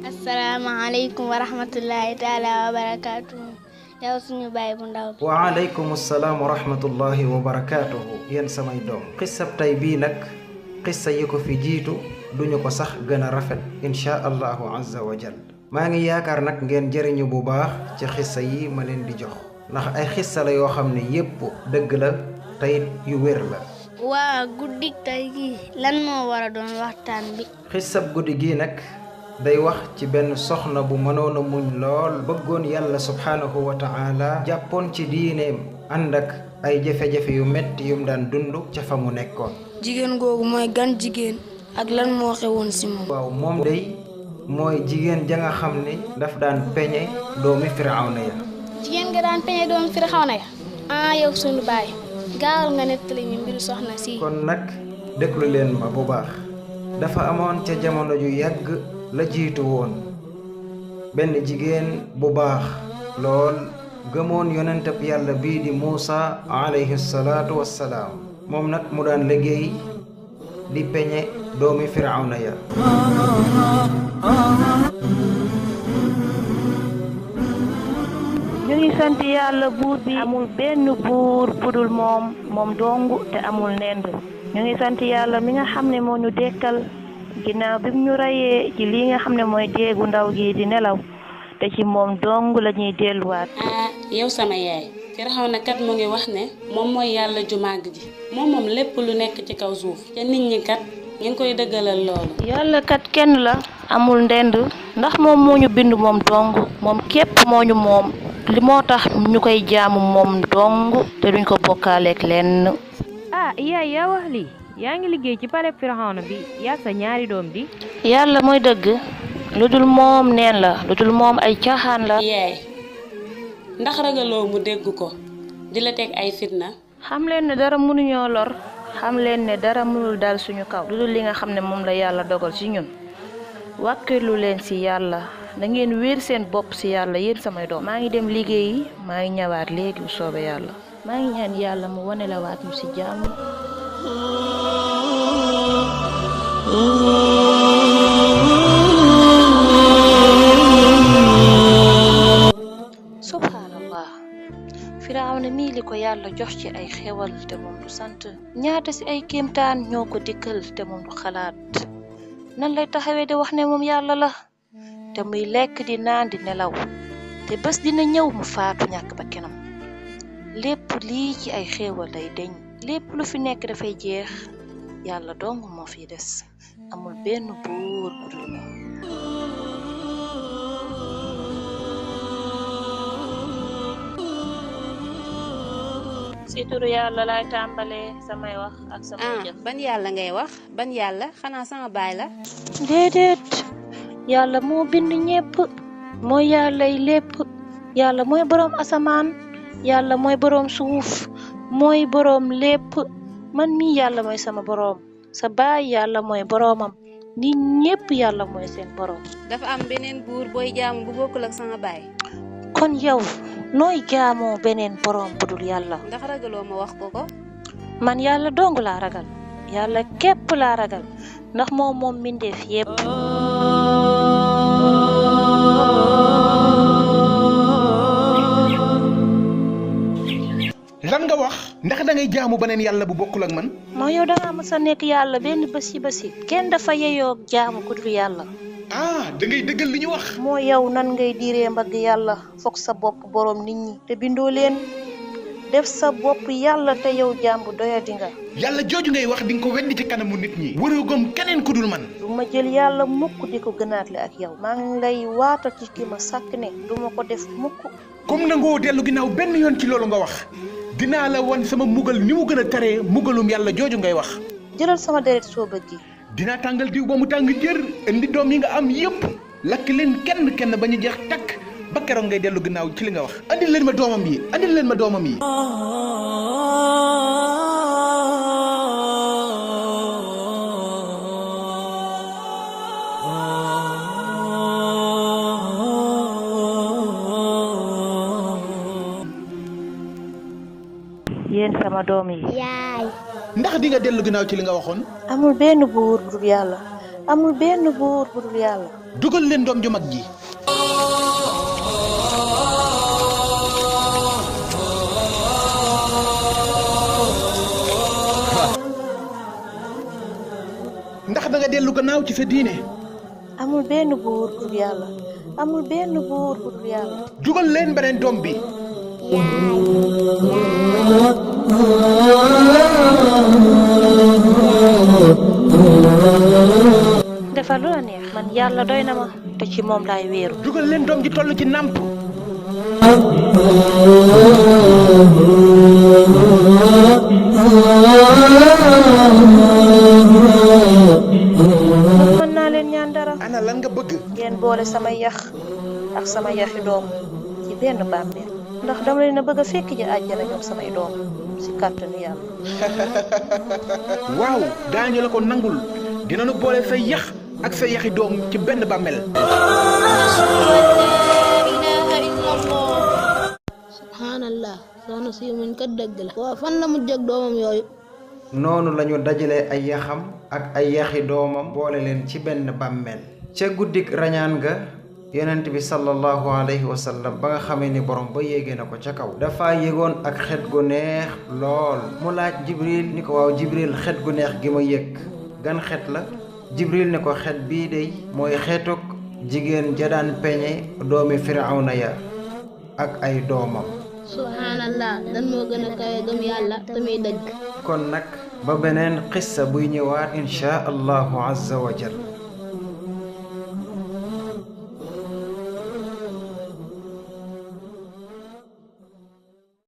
asalaamaaleykum wa rahmatullahi taala wa barakaatuhu. yow suñu baay bu ndaw bi. waaleykum salaam wa rahmatullahi wa barakaatuhu. yéen samay doom. xissab tey bii nag xissa yi ko fi jiitu duñu ko sax gën a rafet insha allahu azza wa jal. maa ngi yaakaar nag ngeen jëriñu bu baax ci xissa yi ma leen di jox ndax ay xissa la yoo xam ne yépp dëgg la teyit yu wér la. waa guddik tey gi lan moo war a doon waxtaan bi. xissab guddi gii nag day wax ci benn soxna bu mënoon a muñ lool bëggoon yàlla subhaanahu wa ta'ala jàppoon ci diineem ànd ak ay jafe-jafe yu metti yum daan dund ca fa mu nekkoon. jigéen googu mooy gan jigéen ak lan moo xewoon si moom. waaw moom day mooy jigéen ja nga xam ne daf daan peñe doomi firawna ya. jigéen nga daan peñe doomi firawna ya. yow suñu baay gaawal nga nettali ñu mbiru soxna si. kon nag déglu leen ma bu baax. dafa amoon ca jamono ju yàgg la jiitu woon benn jigéen bu baax lool gëmoon yonentab yàlla bii di Muusa alayhi salaatu wassalaam. moom nag mu daan liggéey di peñe doomi firawna ya. ñu ngi sant yàlla buur bi amul benn buur budul moom dong te amul nend. ñu ngi sant yàlla mi nga xam ne moo ñu dekkal ginnaaw bi mu ñu rayee ci lii nga xam ne mooy déegu ndaw gi di nelaw te ci moom dong la ñuy delluwaat. yow sama yaay Firawna kat mu ngi wax ne moom mooy yàlla ju màgg ji moom lépp lu nekk ci kaw suuf te nit ñi kat ñu ngi koy dëggalal loolu. yàlla kat kenn la amul ndend ndax moom moo ñu bind moom dong moom képp moo ñu moom li moo tax ñu koy jaamu moom dong te duñ ko bokkaaleek lenn. yaay yaa wax lii yaa ngi liggéey ci palais Firawna bi yaa sa ñaari doom di. yàlla mooy dëgg lu dul moom neen la lu dul moom ay caaxaan la. yaay ndax ragaloo mu dégg ko di la teg ay fitna. xam leen ne dara mënuñoo lor xam leen ne dara mënul dal suñu kaw lu dul li nga xam ne moom la yàlla dogal ci ñun wàkkilu leen ci yàlla da ngeen wéer seen bopp ci yàlla yéen samay doom. maa ngi dem liggéeyi maa ngi ñëwaat léegi bu soobee yàlla. maa ngi ñaan yàlla mu wane la waat ñu ci jàmm. subhanallah Firawna mii li ko yàlla jox ci ay xewal te moom du sant ñaata ci ay kéemtaan ñoo ko dikkal te moom du xalaat nan lay taxawee di wax ne moom yàlla la te muy lekk di naan di nelaw te bés dina ñëw mu faatu ñàkk ba kenam. lépp lii ci ay xéewal lay deñ lépp lu fi nekk dafay jeex yàlla dong moo fi des amul benn buur bu dul moom. ci turu yàlla laay tàmbalee samay wax ak samay jëf. ban yàlla ngay wax ban yàlla xanaa sama baay la. déedéet yàlla moo bind ñépp mooy yàllay lépp yàlla mooy boroom asamaan yàlla mooy boroom suuf mooy boroom lépp man mii yàlla mooy sama boroom sa baay yàlla mooy boroomam nit ñépp yàlla mooy seen boroom. dafa am beneen buur booy jaamu bu bokkul ak sama baay. kon yow nooy jaamoo beneen boroom budul yàlla. ndax ragaloo ma wax ko. man yàlla dong laa ragal yàlla képp laa ragal ndax moom mbindeef yépp. lan nga wax ndax da ngay jaamu beneen yàlla bu bokkul ak man. moo yow da ngaa mës a nekk yàlla benn bési kenn dafa yeyoo jaamu ku dul yàlla. da ngay dëggal li ñu wax. moo yow nan ngay diiree mbagg yàlla foog sa bopp boroom nit ñi te bindoo leen def sa bopp yàlla te yow jàmbu doyadi nga. yàlla jooju ngay wax di nga ko weddi ci kanamu nit ñi. waroo gëm keneen ku dul man. du ma jël yàlla mukk di ko gënaatle ak yow. maa ngi lay waata ci ki ma sàkk ne du ma ko def mukk. comme nangoo dellu ginnaaw benn yoon ci loolu nga wax dinaa la wan sama mugal ni mu gën a taree mugalum yàlla jooju ngay wax. jëlal sama deret soo bëggee. dinaa tàngal diw ba mu tàng jër indi doom yi nga am yépp lakk leen kenn ba ñu jeex takk ba keroog ngay dellu ginnaaw ci li nga wax. andil leen ma doomam yi. yéen sama doom yi. yaay. ndax di nga dellu ginnaaw ci li nga waxoon. amul benn buur bu dul yàlla amul benn buur bu dul yàlla. dugal leen doom ju mag ji. ndax da nga dellu gannaaw ci sa diine. amul benn buur bu dul yàlla. amul benn buur bu dul yàlla. dugal leen beneen doom bi. defal lu la neex man yàlla doy na ma te ci moom laay wéeru. dugal leen doom ji toll ci nàmp. mën naa leen ñaan dara. ana lan nga bëgg. ngeen boole sama yax ak sama yaxi doom ci benn bàmmeel ndax dama leen a bëgg a fekk ji àjjana ñoom samay doom ci kàttanu yàlla. waaw daañu la ko nangul dinañu boole sa yax ak sa yaxi doom ci benn bàmmeel. subhanallah soxna si muñ kat dëgg la. waaw fan la mujj ak doomam yooyu. noonu lañu dajale ay yaxam ak ay yaxi doomam boole leen ci benn bàmmeel. ca guddik rañaan ga yonent bi sallallahu alayhi wa sallam ba nga xamee ni borom ba yéegee na ko ca kaw dafa yégoon ak xet gu neex lool mu laaj jibril ni ko waaw jibril xet gu neex gi ma yëg gan xet la. jibril ne ko xet bii dey mooy xeetuk jigéen ja daan peñe doomi firawna ya ak ay doomam. subhanallah lan moo gën a kawe gëm yàlla te muy dëgg. kon nag ba beneen xissa buy ñëwaat insha allahu azza wa jal.